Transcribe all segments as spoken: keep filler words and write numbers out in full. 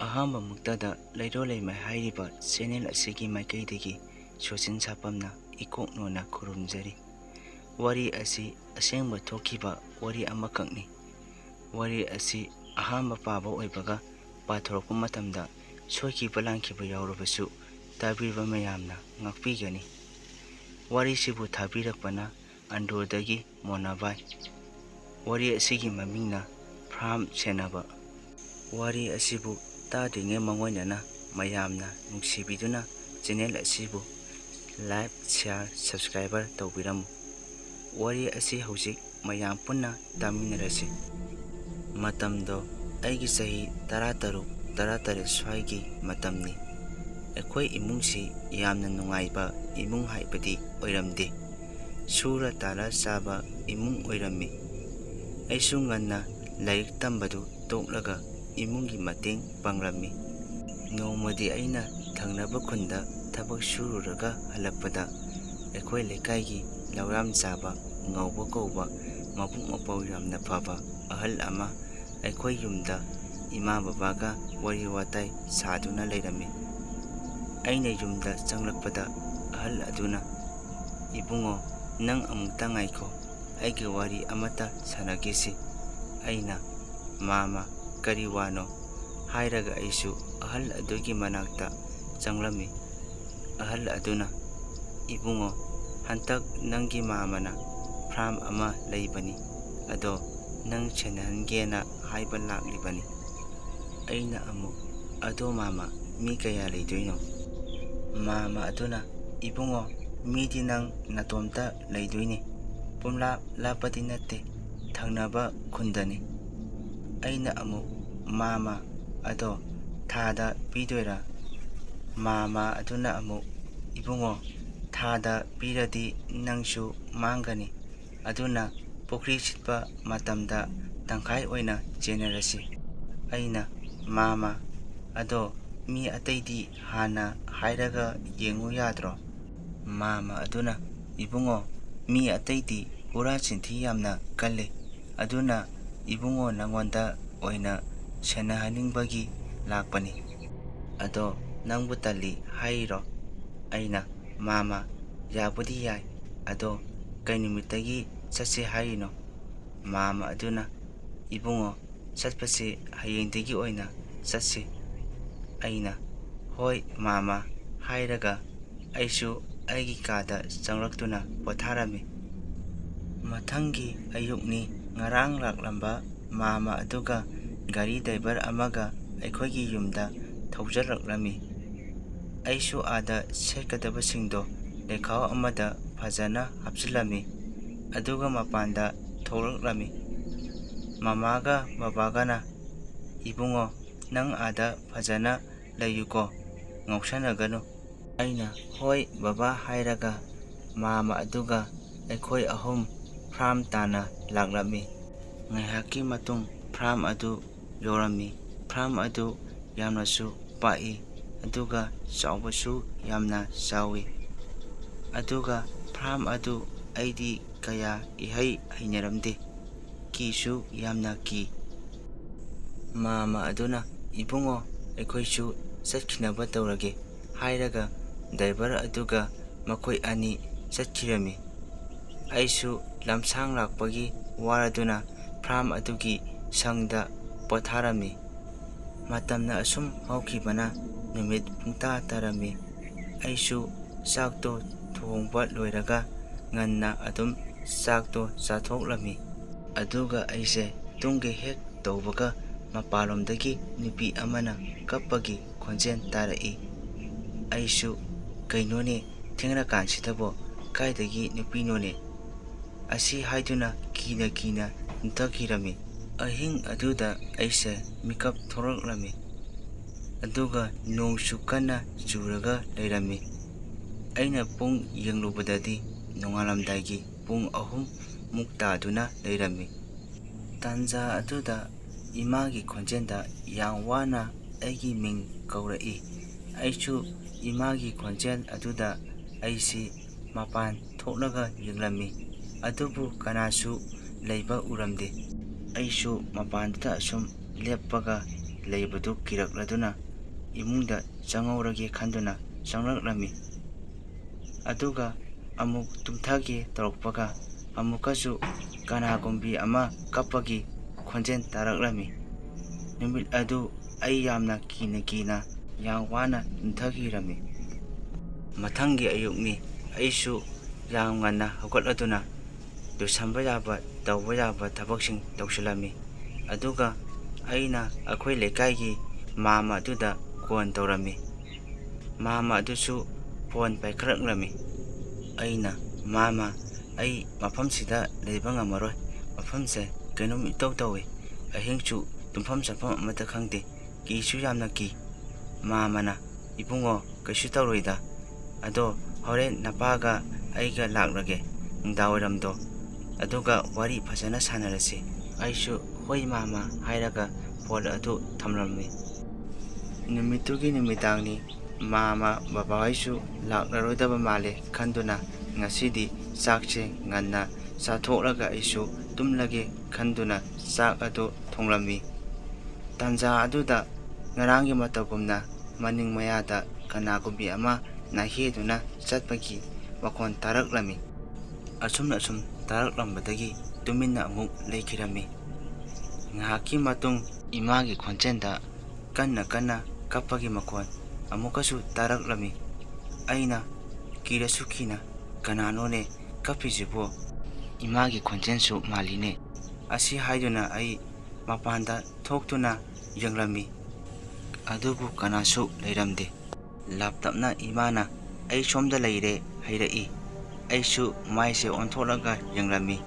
ꯑꯍꯥꯟꯕ ꯃꯛꯇꯗ ꯂꯩꯔꯣꯜ ꯂꯩꯃꯥꯏ ꯍꯥꯏꯔꯤꯕ ꯆꯦꯅꯦꯜ ꯑꯁꯤꯒꯤ ꯃꯥꯏꯀꯩꯗꯒꯤ ꯁꯣꯆꯤꯟ ꯁꯥꯄꯝꯅ ꯏꯀꯣꯛ ꯅꯣꯟꯅ ꯈꯨꯔꯨꯝꯖꯔꯤ꯫ ꯋꯥꯔꯤ ꯑꯁꯤ ꯑꯁꯦꯡꯕ ꯊꯣꯛꯈꯤꯕ ꯋꯥꯔꯤ ꯑꯃꯈꯛꯅꯤ꯫ ꯋꯥꯔꯤ ꯑꯁꯤ ꯑꯍꯥꯟꯕ ꯄꯥꯕ ꯑꯣꯏꯕꯒ ꯄꯥꯊꯣꯔꯛꯄ ꯃꯇꯝꯗ ꯁꯣꯏꯈꯤꯕ ꯂꯥꯟꯈꯤꯕ ꯌꯥꯎꯔꯕꯁꯨ ꯇꯥꯕꯤꯔꯤꯕ ꯃꯌꯥꯝꯅ ꯉꯥꯛꯄꯤꯒꯅꯤ꯫ ꯋꯥꯔꯤꯁꯤꯕꯨ ꯊꯥꯕꯤꯔꯛꯄꯅ ꯑꯟꯗ꯭ꯔꯣꯗꯒꯤ ꯃꯣꯅꯥꯕꯥꯏ꯫ ꯋꯥꯔꯤ ꯑꯁꯤꯒꯤ ꯃꯃꯤꯡꯅ ꯐꯥꯔꯝ ꯁꯦꯟꯅꯕ꯫ ꯋꯥꯔꯤ ꯑꯁꯤꯕꯨ ꯇꯥꯗ꯭ꯔꯤꯉꯩ ꯃꯥꯡꯑꯣꯏꯅꯅ ꯃꯌꯥꯝꯅ ꯅꯨꯡꯁꯤꯕꯤꯗꯨꯅ ꯆꯦꯅꯦꯜ ꯑꯁꯤꯕꯨ ꯂꯥꯏꯛ, ꯁꯤꯌꯥꯔ, ꯁꯕꯁꯀ꯭ꯔꯥꯏꯕꯔ ꯇꯧꯕꯤꯔꯝꯃꯨ꯫ ꯋꯥꯔꯤ ꯑꯁꯤ ꯍꯧꯖꯤꯛ ꯃꯌꯥꯝ ꯄꯨꯟꯅ ꯇꯥꯃꯤꯟꯅꯔꯁꯤ꯫ ꯃꯇꯝꯗꯣ ꯑꯩꯒꯤ ꯆꯍꯤ ꯇꯔꯥꯇꯔꯨꯛ, ꯇꯔꯥꯇꯔꯦꯠ ꯁ꯭ꯋꯥꯏꯒꯤ ꯃꯇꯝꯅꯤ꯫ ꯑꯩꯈꯣꯏ ꯏꯃꯨꯡꯁꯤ ꯌꯥꯝꯅ ꯅꯨꯡꯉꯥꯏꯕ ꯏꯃꯨꯡ ꯍꯥꯏꯕꯗꯤ ꯑꯣꯏꯔꯝꯗꯦ꯫ ꯁꯨꯔ ꯇꯥꯜꯂ ꯆꯥꯕ ꯏꯃꯨꯡ ꯑꯣꯏꯔꯝꯃꯤ꯫ ꯑꯩꯁꯨ ꯉꯟꯅ ꯂꯥꯏꯔꯤꯛ ꯇꯝꯕꯗꯨ ꯇꯣꯛꯂꯒ ꯏꯃꯨꯡꯒꯤ ꯃꯇꯦꯡ ꯄꯥꯡꯂꯝꯃꯤ꯫ ꯅꯣꯡꯃꯗꯤ ꯑꯩꯅ ꯊꯪꯅꯕ ꯈꯨꯟꯗ ꯊꯕꯛ ꯁꯨꯔꯨꯔꯒ ꯍꯜꯂꯛꯄꯗ ꯑꯩꯈꯣꯏ ꯂꯩꯀꯥꯏꯒꯤ ꯂꯧꯔꯥꯝ ꯆꯥꯕ ꯉꯧꯕ ꯀꯧꯕ ꯃꯕꯨꯛ ꯃꯄꯥꯎ ꯌꯥꯝꯅ ꯐꯕ ꯑꯍꯜ ꯑꯃ ꯑꯩꯈꯣꯏ ꯌꯨꯝꯗ ꯏꯃꯥ ꯕꯕꯥꯒ ꯋꯥꯔꯤ ꯋꯥꯇꯥꯏ ꯁꯥꯗꯨꯅ ꯂꯩꯔꯝꯃꯤ꯫ ꯑꯩꯅ ꯌꯨꯝꯗ ꯆꯪꯂꯛꯄꯗ ꯑꯍꯜ ꯑꯗꯨꯅ, "ꯏꯕꯨꯡꯉꯣ, ꯅꯪ ꯑꯃꯨꯛꯇ ꯉꯥꯏꯈꯣ, ꯑꯩꯒ ꯋꯥꯔꯤ ꯑꯃꯇ ꯁꯥꯟꯅꯈꯤꯁꯤ꯫" ꯑꯩꯅ, "ꯃꯥꯃ, ꯀꯔꯤ ꯋꯥꯅꯣ?" ꯍꯥꯏꯔꯒ ꯑꯩꯁꯨ ꯑꯍꯜ ꯑꯗꯨꯒꯤ ꯃꯅꯥꯛꯇ ꯆꯪꯂꯝꯃꯤ꯫ ꯑꯍꯜ ꯑꯗꯨꯅ, "ꯏꯕꯨꯡꯉꯣ, ꯍꯟꯇꯛ ꯅꯪꯒꯤ ꯃꯥꯃꯅ ꯐꯥꯔꯝ ꯑꯃ ꯂꯩꯕꯅꯤ, ꯑꯗꯣ ꯅꯪ ꯁꯦꯟꯅꯍꯟꯒꯦꯅ ꯍꯥꯏꯕ ꯂꯥꯛꯂꯤꯕꯅꯤ꯫" ꯑꯩꯅ ꯑꯃꯨꯛ, "ꯑꯗꯣ ꯃꯥꯃ, ꯃꯤ ꯀꯌꯥ ꯂꯩꯗꯣꯏꯅꯣ?" ꯃꯥꯃ ꯑꯗꯨꯅ, "ꯏꯕꯨꯡꯉꯣ, ꯃꯤꯗꯤ ꯅꯪ ꯅꯇꯣꯝꯇ ꯂꯩꯗꯣꯏꯅꯤ꯫ ꯄꯨꯝꯂꯥꯞ ꯂꯥꯞꯄꯗꯤ ꯅꯠꯇꯦ, ꯊꯪꯅꯕ ꯈꯨꯟꯗꯅꯤ꯫" ꯑꯩꯅ ꯑꯃꯨꯛ, "ꯃꯥꯃ, ꯑꯗꯣ ꯊꯥꯗ ꯄꯤꯗꯣꯏꯔꯥ?" ꯃꯥꯃ ꯑꯗꯨꯅ ꯑꯃꯨꯛ, "ꯏꯕꯨꯡꯉꯣ, ꯊꯥꯗ ꯄꯤꯔꯗꯤ ꯅꯪꯁꯨ ꯃꯥꯡꯒꯅꯤ꯫ ꯑꯗꯨꯅ ꯄꯨꯈ꯭ꯔꯤ ꯁꯤꯠꯄ ꯃꯇꯝꯗ ꯇꯪꯈꯥꯏ ꯑꯣꯏꯅ ꯆꯦꯟꯅꯔꯁꯤ꯫" ꯑꯩꯅ, "ꯃꯥꯃ, ꯑꯗꯣ ꯃꯤ ꯑꯇꯩꯗꯤ ꯍꯥꯟꯅ ꯍꯥꯏꯔꯒ ꯌꯦꯡꯉꯨ ꯌꯥꯗ꯭ꯔꯣ?" ꯃꯥꯃ ꯑꯗꯨꯅ, "ꯏꯕꯨꯡꯉꯣ, ꯃꯤ ꯑꯇꯩꯗꯤ ꯎꯔꯥ ꯆꯤꯟꯊꯤ ꯌꯥꯝꯅ ꯀꯜꯂꯤ꯫ ꯑꯗꯨꯅ ꯏꯕꯨꯡꯉꯣ ꯅꯉꯣꯟꯗ ꯑꯣꯏꯅ ꯁꯦꯟꯅꯍꯟꯅꯤꯡꯕꯒꯤ ꯂꯥꯛꯄꯅꯤ꯫ ꯑꯗꯣ ꯅꯪꯕꯨ ꯇꯜꯂꯤ ꯍꯥꯏꯔꯤꯔꯣ?" ꯑꯩꯅ, "ꯃꯥꯃ, ꯌꯥꯕꯨꯗꯤ ꯌꯥꯏ, ꯑꯗꯣ ꯀꯩ ꯅꯨꯃꯤꯠꯇꯒꯤ ꯆꯠꯁꯦ ꯍꯥꯏꯔꯤꯅꯣ?" ꯃꯥꯃ ꯑꯗꯨꯅ, "ꯏꯕꯨꯡꯉꯣ, ꯆꯠꯄꯁꯤ ꯍꯌꯦꯡꯗꯒꯤ ꯑꯣꯏꯅ ꯆꯠꯁꯤ꯫" ꯑꯩꯅ, "ꯍꯣꯏ ꯃꯥꯃ" ꯍꯥꯏꯔꯒ ꯑꯩꯁꯨ ꯑꯩꯒꯤ ꯀꯥꯗ ꯆꯪꯂꯛꯇꯨꯅ ꯄꯣꯊꯥꯔꯝꯃꯤ꯫ ꯃꯊꯪꯒꯤ ꯑꯌꯨꯛꯅꯤ꯫ ꯉꯔꯥꯡ ꯂꯥꯛꯂꯝꯕ ꯃꯥꯃ ꯑꯗꯨꯒ ꯒꯥꯔꯤ ꯗ꯭ꯔꯥꯏꯚꯔ ꯑꯃꯒ ꯑꯩꯈꯣꯏꯒꯤ ꯌꯨꯝꯗ ꯊꯧꯖꯜꯂꯛꯂꯝꯃꯤ꯫ ꯑꯩꯁꯨ ꯑꯥꯗ ꯁꯦꯠꯀꯗꯕꯁꯤꯡꯗꯣ ꯂꯩꯈꯥꯎ ꯑꯃꯗ ꯐꯖꯅ ꯍꯥꯞꯆꯤꯜꯂꯝꯃꯤ꯫ ꯑꯗꯨꯒ ꯃꯄꯥꯟꯗ ꯊꯣꯛꯂꯛꯂꯝꯃꯤ꯫ ꯃꯃꯥꯒ ꯕꯕꯥꯒꯅ, "ꯏꯕꯨꯡꯉꯣ, ꯅꯪ ꯑꯥꯗ ꯐꯖꯅ ꯂꯩꯌꯨꯀꯣ, ꯉꯥꯎꯁꯟꯅꯒꯅꯨ꯫" ꯑꯩꯅ, "ꯍꯣꯏ ꯕꯕꯥ" ꯍꯥꯏꯔꯒ ꯃꯥꯃ ꯑꯗꯨꯒ ꯑꯩꯈꯣꯏ ꯑꯍꯨꯝ ꯐꯥꯔꯝ ꯇꯥꯟꯅ ꯂꯥꯛꯂꯝꯃꯤ꯫ ꯉꯥꯏꯍꯥꯛꯀꯤ ꯃꯇꯨꯡ ꯐꯥꯔꯝ ꯑꯗꯨ ꯌꯧꯔꯝꯃꯤ꯫ ꯐꯥꯔꯝ ꯑꯗꯨ ꯌꯥꯝꯅꯁꯨ ꯄꯥꯛꯏ, ꯑꯗꯨꯒ ꯆꯥꯎꯕꯁꯨ ꯌꯥꯝꯅ ꯆꯥꯎꯏ꯫ ꯑꯗꯨꯒ ꯐꯥꯔꯝ ꯑꯗꯨ ꯑꯩꯗꯤ ꯀꯌꯥ ꯏꯍꯩ ꯍꯩꯅꯔꯝꯗꯦ, ꯀꯤꯁꯨ ꯌꯥꯝꯅ ꯀꯤ꯫ ꯃꯥꯃ ꯑꯗꯨꯅ, "ꯏꯕꯨꯡꯉꯣ, ꯑꯩꯈꯣꯏꯁꯨ ꯆꯠꯈꯤꯅꯕ ꯇꯧꯔꯒꯦ" ꯍꯥꯏꯔꯒ ꯗ꯭ꯔꯥꯏꯚꯔ ꯑꯗꯨꯒ ꯃꯈꯣꯏ ꯑꯅꯤ ꯆꯠꯈꯤꯔꯝꯃꯤ꯫ ꯑꯩꯁꯨ ꯂꯝꯁꯥꯡ ꯂꯥꯛꯄꯒꯤ ꯋꯥꯔꯗꯨꯅ ꯐꯥꯔꯝ ꯑꯗꯨꯒꯤ ꯁꯪꯗ ꯄꯣꯊꯥꯔꯝꯃꯤ꯫ ꯃꯇꯝꯅ ꯑꯁꯨꯝ ꯍꯧꯈꯤꯕꯅ ꯅꯨꯃꯤꯠ ꯄꯨꯡꯇꯥ ꯇꯥꯔꯝꯃꯤ꯫ ꯑꯩꯁꯨ ꯆꯥꯛꯇꯣ ꯊꯣꯡꯕ ꯂꯣꯏꯔꯒ ꯉꯟꯅ ꯑꯗꯨꯝ ꯆꯥꯛꯇꯣ ꯆꯥꯊꯣꯛꯂꯝꯃꯤ꯫ ꯑꯗꯨꯒ ꯑꯩꯁꯦ ꯇꯨꯝꯒꯦ ꯍꯦꯛ ꯇꯧꯕꯒ ꯃꯄꯥꯟꯂꯣꯝꯗꯒꯤ ꯅꯨꯄꯤ ꯑꯃꯅ ꯀꯞꯄꯒꯤ ꯈꯣꯟꯖꯦꯜ ꯇꯥꯔꯛꯏ꯫ ꯑꯩꯁꯨ, "ꯀꯩꯅꯣꯅꯦ, ꯊꯦꯡꯂꯀꯥꯟꯁꯤꯗꯕꯣ, ꯀꯥꯏꯗꯒꯤ ꯅꯨꯄꯤꯅꯣꯅꯦ?" ꯑꯁꯤ ꯍꯥꯏꯗꯨꯅ ꯀꯤꯅ ꯀꯤꯅ ꯇꯨꯝꯊꯈꯤꯔꯝꯃꯤ꯫ ꯑꯍꯤꯡ ꯑꯗꯨꯗ ꯑꯩꯁꯦ ꯃꯤꯀꯞ ꯊꯣꯛꯂꯛꯂꯝꯃꯤ꯫ ꯑꯗꯨꯒ ꯅꯣꯡꯁꯨ ꯀꯟꯅ ꯆꯨꯔꯒ ꯂꯩꯔꯝꯃꯤ꯫ ꯑꯩꯅ ꯄꯨꯡ ꯌꯦꯡꯂꯨꯕꯗꯗꯤ ꯅꯣꯡꯉꯥꯜꯂꯝꯗꯥꯏꯒꯤ ꯄꯨꯡ ꯑꯍꯨꯝ ꯃꯨꯛ ꯇꯥꯗꯨꯅ ꯂꯩꯔꯝꯃꯤ꯫ ꯇꯥꯟꯖꯥ ꯑꯗꯨꯗ ꯏꯃꯥꯒꯤ ꯈꯣꯟꯖꯦꯜꯗ ꯌꯥꯝ ꯋꯥꯅ ꯑꯩꯒꯤ ꯃꯤꯡ ꯀꯧꯔꯛꯏ꯫ ꯑꯩꯁꯨ ꯏꯃꯥꯒꯤ ꯈꯣꯟꯖꯦꯜ ꯑꯗꯨꯗ ꯑꯩꯁꯤ ꯃꯄꯥꯟ ꯊꯣꯛꯂꯒ ꯌꯦꯡꯂꯝꯃꯤ, ꯑꯗꯨꯕꯨ ꯀꯅꯥꯁꯨ ꯂꯩꯕ ꯎꯔꯝꯗꯦ꯫ ꯑꯩꯁꯨ ꯃꯄꯥꯟꯗꯨꯗ ꯑꯁꯨꯝ ꯂꯦꯞꯄꯒ ꯂꯩꯕꯗꯨ ꯀꯤꯔꯛꯂꯗꯨꯅ ꯏꯃꯨꯡꯗ ꯆꯪꯍꯧꯔꯒꯦ ꯈꯟꯗꯨꯅ ꯆꯪꯂꯛꯂꯝꯃꯤ꯫ ꯑꯗꯨꯒ ꯑꯃꯨꯛ ꯇꯨꯝꯊꯒꯦ ꯇꯧꯔꯛꯄꯒ ꯑꯃꯨꯛꯀꯁꯨ ꯀꯅꯥꯒꯨꯝꯕꯤ ꯑꯃ ꯀꯞꯄꯒꯤ ꯈꯣꯟꯖꯦꯜ ꯇꯥꯔꯛꯂꯝꯃꯤ꯫ ꯅꯨꯃꯤꯠ ꯑꯗꯨ ꯑꯩ ꯌꯥꯝꯅ ꯀꯤꯅ ꯀꯤꯅ ꯌꯥꯝ ꯋꯥꯅ ꯇꯨꯝꯊꯈꯤꯔꯝꯃꯤ꯫ ꯃꯊꯪꯒꯤ ꯑꯌꯨꯛꯅꯤ꯫ ꯑꯩꯁꯨ ꯌꯥꯝ ꯉꯟꯅ ꯍꯧꯒꯠꯂꯗꯨꯅ ꯂꯣꯏꯁꯤꯟꯕ ꯌꯥꯕ, ꯇꯧꯕ ꯌꯥꯕ ꯊꯕꯛꯁꯤꯡ ꯇꯧꯁꯤꯜꯂꯝꯃꯤ꯫ ꯑꯗꯨꯒ ꯑꯩꯅ ꯑꯩꯈꯣꯏ ꯂꯩꯀꯥꯏꯒꯤ ꯃꯥꯝꯃ ꯑꯗꯨꯗ ꯀꯣꯟ ꯇꯧꯔꯝꯃꯤ꯫ ꯃꯥꯝꯃ ꯑꯗꯨꯁꯨ ꯐꯣꯟ ꯄꯥꯏꯈꯠꯂꯛꯂꯝꯃꯤ꯫ ꯑꯩꯅ, "ꯃꯥꯝꯃ, ꯑꯩ ꯃꯐꯝꯁꯤꯗ ꯂꯩꯕ ꯉꯝꯃꯔꯣꯏ꯫ ꯃꯐꯝꯁꯦ ꯀꯩꯅꯣꯝ ꯏꯇꯧ ꯇꯧꯏ꯫ ꯑꯍꯤꯡꯁꯨ ꯇꯨꯝꯐꯝ ꯆꯥꯐꯝ ꯑꯃꯠꯇ ꯈꯪꯗꯦ꯫ ꯀꯤꯁꯨ ꯌꯥꯝꯅ ꯀꯤ꯫" ꯃꯥꯝꯃꯅ, "ꯏꯕꯨꯡꯉꯣ, ꯀꯩꯁꯨ ꯇꯧꯔꯣꯏꯗ꯫ ꯑꯗꯣ ꯍꯣꯔꯦꯟ ꯅꯄꯥꯒ ꯑꯩꯒ ꯂꯥꯛꯂꯒꯦ ꯅꯨꯡꯗꯥꯡꯋꯥꯏꯔꯝꯗꯣ, ꯑꯗꯨꯒ ꯋꯥꯔꯤ ꯐꯖꯅ ꯁꯥꯟꯅꯔꯁꯤ꯫" ꯑꯩꯁꯨ, "ꯍꯣꯏ ꯃꯥꯝꯃ" ꯍꯥꯏꯔꯒ ꯐꯣꯟ ꯑꯗꯨ ꯊꯝꯂꯝꯃꯤ꯫ ꯅꯨꯃꯤꯠꯇꯨꯒꯤ ꯅꯨꯃꯤꯗꯥꯡꯅꯤ꯫ ꯃꯥꯝꯃ ꯕꯕꯥꯍꯣꯏꯁꯨ ꯂꯥꯛꯂꯔꯣꯏꯗꯕ ꯃꯥꯜꯂꯦ ꯈꯟꯗꯨꯅ ꯉꯁꯤꯗꯤ ꯆꯥꯛꯁꯦ ꯉꯟꯅ ꯆꯥꯊꯣꯛꯂꯒ ꯑꯩꯁꯨ ꯇꯨꯝꯂꯒꯦ ꯈꯟꯗꯨꯅ ꯆꯥꯛ ꯑꯗꯨ ꯊꯣꯡꯂꯝꯃꯤ꯫ ꯇꯥꯟꯖꯥ ꯑꯗꯨꯗ ꯉꯔꯥꯡꯒꯤ ꯃꯇꯧꯒꯨꯝꯅ ꯃꯅꯤꯡ ꯃꯌꯥꯗ ꯀꯅꯥꯒꯨꯝꯕꯤ ꯑꯃ ꯅꯥꯍꯦꯗꯨꯅ ꯆꯠꯄꯒꯤ ꯃꯈꯣꯟ ꯇꯥꯔꯛꯂꯝꯃꯤ꯫ ꯑꯁꯨꯝ ꯑꯁꯨꯝ ꯇꯥꯔꯛꯂꯝꯕꯗꯒꯤ ꯇꯨꯃꯤꯟꯅ ꯑꯃꯨꯛ ꯂꯩꯈꯤꯔꯝꯃꯤ꯫ ꯉꯥꯏꯍꯥꯛꯀꯤ ꯃꯇꯨꯡ ꯏꯃꯥꯒꯤ ꯈꯣꯟꯖꯦꯜꯗ ꯀꯟꯅ ꯀꯟꯅ ꯀꯞꯄꯒꯤ ꯃꯈꯣꯟ ꯑꯃꯨꯛꯀꯁꯨ ꯇꯥꯔꯛꯂꯝꯃꯤ꯫ ꯑꯩꯅ ꯀꯤꯔꯁꯨ ꯀꯤꯅ, "ꯀꯅꯥꯅꯣꯅꯦ ꯀꯞꯄꯤꯁꯤꯕꯣ?" ꯏꯃꯥꯒꯤ ꯈꯣꯟꯖꯦꯜꯁꯨ ꯃꯥꯜꯂꯤꯅꯦ꯫ ꯑꯁꯤ ꯍꯥꯏꯗꯨꯅ ꯑꯩ ꯃꯄꯥꯟꯗ ꯊꯣꯛꯇꯨꯅ ꯌꯦꯡꯂꯝꯃꯤ꯫ ꯑꯗꯨꯕꯨ ꯀꯅꯥꯁꯨ ꯂꯩꯔꯝꯗꯦ꯫ ꯂꯥꯞꯇꯞꯅ ꯏꯃꯥꯅ "ꯑꯩ ꯁꯣꯝꯗ ꯂꯩꯔꯦ" ꯍꯥꯏꯔꯛꯏ꯫ ꯑꯩꯁꯨ ꯃꯥꯏꯁꯦ ꯑꯣꯟꯊꯣꯛꯂꯒ ꯌꯦꯡꯂꯝꯃꯤ꯫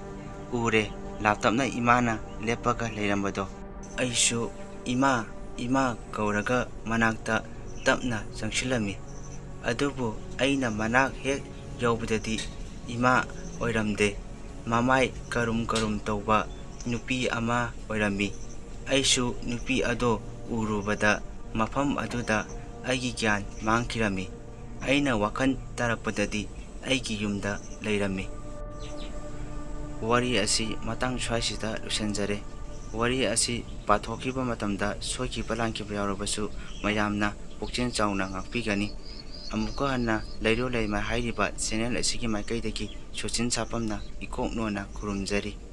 ꯎꯔꯦ, ꯂꯥꯞꯇꯞꯅ ꯏꯃꯥꯅ ꯂꯦꯞꯄꯒ ꯂꯩꯔꯝꯕꯗꯣ꯫ ꯑꯩꯁꯨ "ꯏꯃꯥ, ꯏꯃꯥ" ꯀꯧꯔꯒ ꯃꯅꯥꯛꯇ ꯇꯞꯅ ꯆꯪꯁꯤꯜꯂꯝꯃꯤ꯫ ꯑꯗꯨꯕꯨ ꯑꯩꯅ ꯃꯅꯥꯛ ꯍꯦꯛ ꯌꯧꯕꯗꯗꯤ ꯏꯃꯥ ꯑꯣꯏꯔꯝꯗꯦ꯫ ꯃꯃꯥꯏ ꯀꯔꯨꯝ ꯀꯔꯨꯝ ꯇꯧꯕ ꯅꯨꯄꯤ ꯑꯃ ꯑꯣꯏꯔꯝꯃꯤ꯫ ꯑꯩꯁꯨ ꯅꯨꯄꯤ ꯑꯗꯣ ꯎꯔꯨꯕꯗ ꯃꯐꯝ ꯑꯗꯨꯗ ꯑꯩꯒꯤ ꯒ꯭ꯌꯥꯟ ꯃꯥꯡꯈꯤꯔꯝꯃꯤ꯫ ꯑꯩꯅ ꯋꯥꯈꯜ ꯇꯥꯔꯛꯄꯗꯗꯤ ꯑꯩꯒꯤ ꯌꯨꯝꯗ ꯂꯩꯔꯝꯃꯤ꯫ ꯋꯥꯔꯤ ꯑꯁꯤ ꯃꯇꯥꯡ ꯁ꯭ꯋꯥꯏꯁꯤꯗ ꯂꯣꯏꯁꯤꯟꯖꯔꯦ꯫ ꯋꯥꯔꯤ ꯑꯁꯤ ꯄꯥꯊꯣꯛꯈꯤꯕ ꯃꯇꯝꯗ ꯁꯣꯏꯈꯤꯕ ꯂꯥꯟꯈꯤꯕ ꯌꯥꯎꯔꯕꯁꯨ ꯃꯌꯥꯝꯅ ꯄꯨꯛꯆꯦꯜ ꯆꯥꯎꯅ ꯉꯥꯛꯄꯤꯒꯅꯤ꯫ ꯑꯃꯨꯛꯀ ꯍꯟꯅ ꯂꯩꯔꯣ ꯂꯩꯃ ꯍꯥꯏꯔꯤꯕ ꯆꯦꯅꯦꯜ ꯑꯁꯤꯒꯤ ꯃꯥꯏꯀꯩꯗꯒꯤ ꯁꯨꯆꯤꯟ ꯁꯥꯐꯝꯅ ꯏꯀꯣꯛ ꯅꯣꯟꯅ ꯈꯨꯔꯨꯝꯖꯔꯤ꯫